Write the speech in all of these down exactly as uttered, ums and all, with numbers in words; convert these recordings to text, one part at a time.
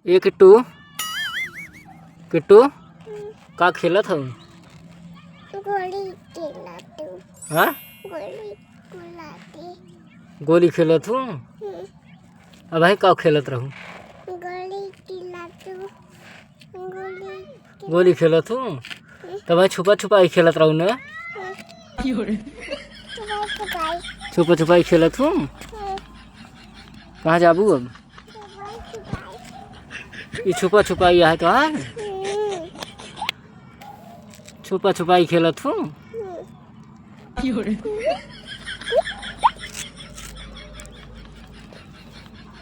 ए किट्टू, किट्टू, का खेलत हऊ? गोली खेलत हूँ। हाँ? गोली खेलत हूँ। गोली खेलत हूँ? हम्म। अबहीं का खेलत रहू? गोली खेलत हूँ। गोली गोली खेलत हूँ? तब छुपा छुपाई खेलत रहू ना? हम्म। छुपा छुपाई। छुपा छुपाई खेलत हूँ? हम्म। कहाँ जाबू अब? ई छुपा छुपाई आहे तोहार? छुपा छुपाई खेलत हूँ।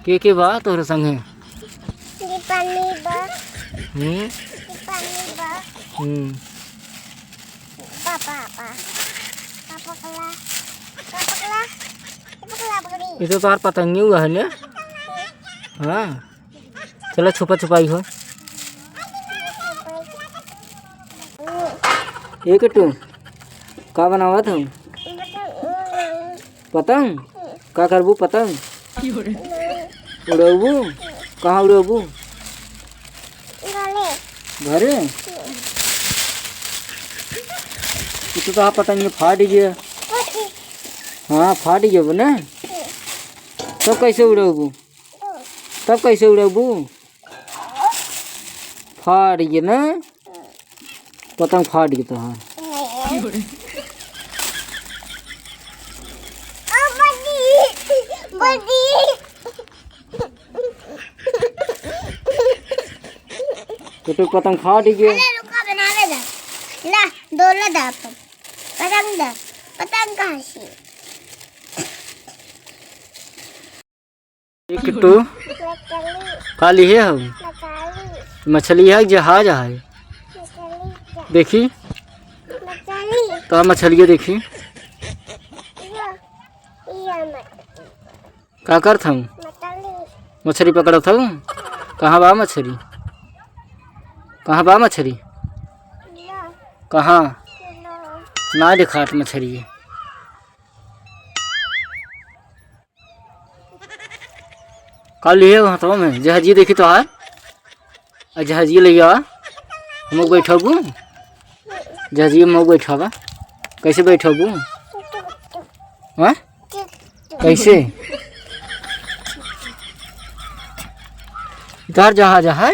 के के बा तोहरे संगे? दीपाली बा। हम्म। दीपाली बा। हम्म। पापा, पापा। पापा कला, पापा कला, पापा कला पकड़ी। ये तो तोहार पतंगी हुआ है ना? हाँ। चलो छुपा छुपाई हो। ए किट्टू, का बनावत हो? पतंग? का करबू पतंग? उड़ाबू? कहाँ उड़ाबू? घरे। घरे? ई तो तोहार पतंग फाट गया। हाँ, फाट गया ना। तब कैसे उड़ाबू? तब कैसे उड़ाबू? फाट गया ना। पतंग फाट गया तोहार। तो, तो पतंग फाट गया। अरे रुका, बनावे दा। ला, डोला दा अपन। पतंग दा। पतंग कहाँ से? ए किट्टू, का लिहे हो? मछली है, जहाज है? देखी, का मछली है, देखी। का करत हूँ? मछली पकड़त हूँ। कहाँ बा मछली? कहाँ बा मछली? कहाँ? ना दिखात मछली। का लिहे हो हथवा में? जहाजिया देखी तोहार। आ जहाजिया ले आ। हम बैठबू। जहाजिया में बैठावा। कैसे बैठबू? हाँ? कैसे? तोहार जहाज है?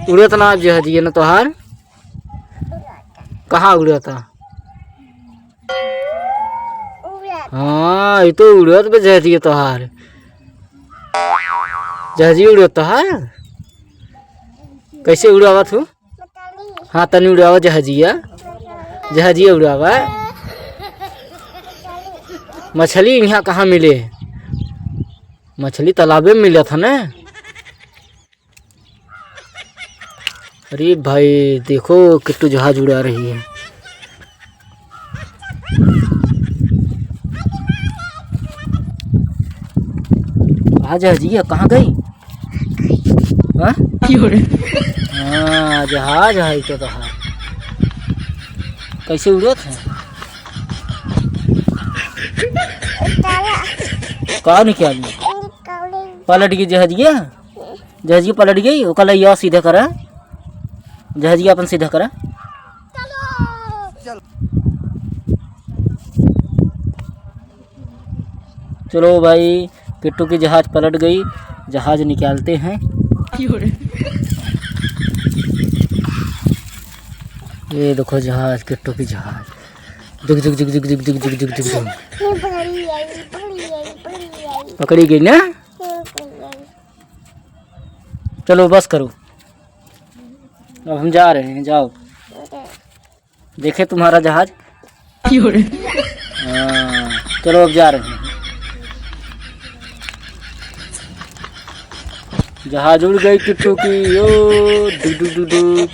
उड़त ना जहाजिया ना तोहार। कहाँ उड़ता? उड़त। हाँ, ये तो उड़त बा जहाजिया तोहार। जहाजिया उड़त तोहार? कैसे उड़ावत हो? हाँ, तनी उड़ावा जहाजिया। जहाजिया उड़ावा। मछली यहाँ कहाँ मिले? मछली तालाबे में मिलत है ना। अरे भाई, देखो किट्टू जहाज उड़ा रही है। आ जहाजिया, कहाँ गई? हाँ? हाँ, जहाज है तो, तो है। कैसे उड़त है? का निकाली? पलट गई जहाजिया। जहाजिया पलट गई, ओका लइया सीधा करा, जहाजिया अपन सीधा करा। चलो भाई, किट्टू की जहाज पलट गई, जहाज निकालते हैं। ये देखो जहाज, किट्टू की जहाज, जुग जुग जुग जुग। ये बड़ी आई, बड़ी आई, बड़ी आई। पकड़ी गई ना? ये बड़ी आई। चलो बस करो, अब हम जा रहे हैं, जाओ। देखे तुम्हारा जहाज। हाँ, चलो अब जा रहे हैं। जहाज उड़ गई किट्टू की, ओ, डुग, डुग, डुग, डुग।